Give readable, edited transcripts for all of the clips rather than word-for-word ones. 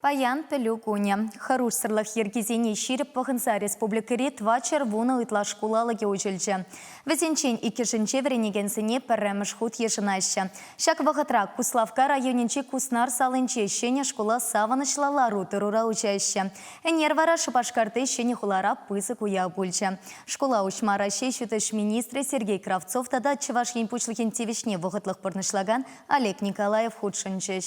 Паян Пӗлӳ кунӗ. Хӑрушсӑрлӑх йӗркисене ҫирӗп пӑхӑнса республикӑри тӑватҫӗр ытла шкул алӑкӗ уҫӑлчӗ. Вӗсенчен иккӗшӗнче вӗренекенсене пӗрремӗш хут йышӑнаҫҫӗ. Ҫак вӑхӑтра Куславкка районӗнчи Куснар салинче ҫӗнӗ шкула савӑнӑҫлӑ лару-тӑрура уҫаҫҫӗ. Ӗнер вара Шупашкарти ҫӗнӗ хулара пысӑк уяв пулчӗ. Шкула уҫма Раҫҫей ҫут ӗҫ министрӗ Сергей Кравцов тата Чӑваш Ен Пуҫлӑхӗн тивӗҫне вӑхӑтлӑх пурнӑҫлакан Олег Николаев хутшӑнчӗҫ.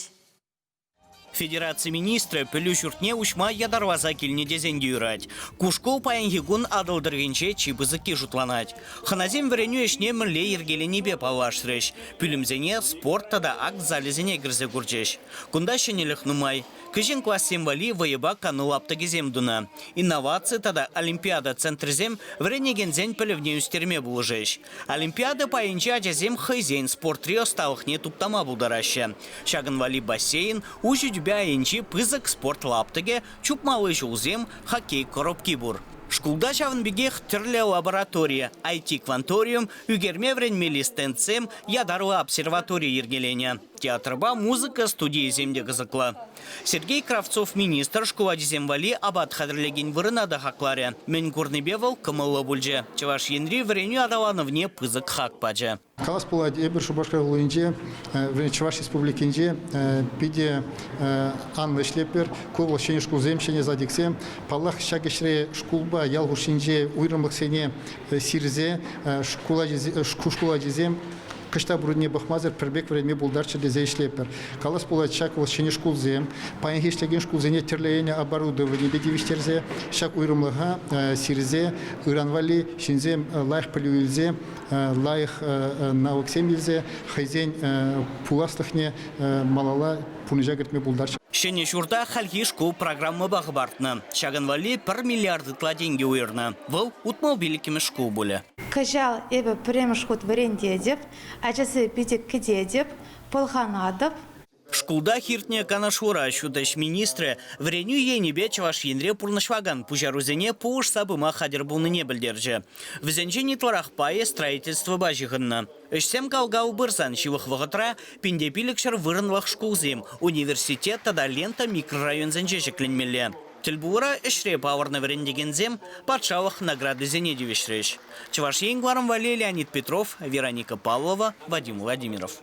Федераци министрӗ пӗлӳ ҫуртне уҫма ятарласа килнӗ тесен те юрать. Ку шкул паянхи кун Атӑл тӑрӑхӗнче чи пысӑкки шутланать. Хӑнасем вӗренӳ ӗҫне мӗнле йӗркеленипе паллашрӗҫ. Пӳлӗмсене спорт тата акт залӗсене кӗрсе курчӗҫ. Кунта ҫӗнӗлӗх нумай. Кӗҫӗн классем валли вӑйӑпа кану лаптӑкӗсем тунӑ. Инноваци тата олимпиада центрӗсем вӗренекенсен пӗлӗвне ӳстерме пулӑшӗҫ. Олимпиада пайӗнче ачасем хӑйсен спортри ӑсталӑхне туптама пултараҫҫӗ. Ҫакӑн валли бассейн, уҫӑ тӳпе айӗнчи пысӑк спорт лаптӑкӗ, чупмалли ҫулсем, хоккей коробки пур. Шкулта ҫавӑн пекех тӗрлӗ лаборатори, IT-кванториум, ӳкерме вӗренмелли стендсем, ятарлӑ обсерватори йӗркеленӗ. Театрпа музыка студийӗсем те кӑсӑклӑ. Сергей Кравцов министр шкул ачисем валли апат хатӗрлекен вырӑна та хакларӗ. Мӗн курнипе вӑл кӑмӑллӑ пулчӗ. Чӑваш Енри вӗренӳ аталанӑвне пысӑк хак пачӗ. Калас пулать, эпир Шупашкар хулинче, Чӑваш Республикинче питӗ анлӑ ӗҫлетпӗр. Ку вӑл ҫӗнӗ шкулсем, ҫӗнӗ садиксем. Паллах, ҫак ӗҫре шкулпа ял хушшинче уйрӑмлӑхсене сирсе шкул ачисем кӑҫта пуррине пӑхмасӑр пӗр пек вӗренме пултарччӑр тесе ӗҫлетпӗр. Калас пулать, ҫак вӑл ҫӗнӗ шкулсем, паянхи ӗҫлекен шкулсене тӗрлӗ енлӗ оборудованипе тивӗҫтерсе ҫак уйрӑмлӑха сирсе ыран валли ҫынсем лайӑх пӗлӳ илсе, лайӑх навыксем илсе хӑйсен пуласлӑхне малалла пурнӑҫа кӗртме пултарчӗ. Ҫӗнӗ ҫурта хальхи шкул программӑпа хӑпартнӑ. Ҫакӑн валли пӗр миллиард ытла тенкӗ уйӑрнӑ. Вӑл 65-мӗш шкул пулӗ. Кӑҫал эпӗ пӗрремӗш хут вӗрентетӗп, ачасене питӗ кӗтетӗп, пӑлханатӑп. Шкулта иртнӗ канашлура ҫут ӗҫ министрӗ вӗренӳ енӗпе Чӑваш Енре пурнӑҫлакан пуҫарусене пулӑшса пыма хатӗр пулнине пӗлтерчӗ. Вӗсенчен ытларах пайӗ строительствӑпа ҫыхӑннӑ. Ӗҫсем кал-кал пырсан ҫывӑх вӑхӑтра 1500 вырӑнлӑх шкулсем, университет тата Лента микрорайонсенче ҫӗкленмелле. Тӗлпулура ӗҫре палӑрнӑ вӗрентекенсем патшалӑх наградисене тивӗҫрӗҫ. Чӑваш Ен кӑларӑм валли Леонид Петров, Вероника Павлова, Вадим Владимиров.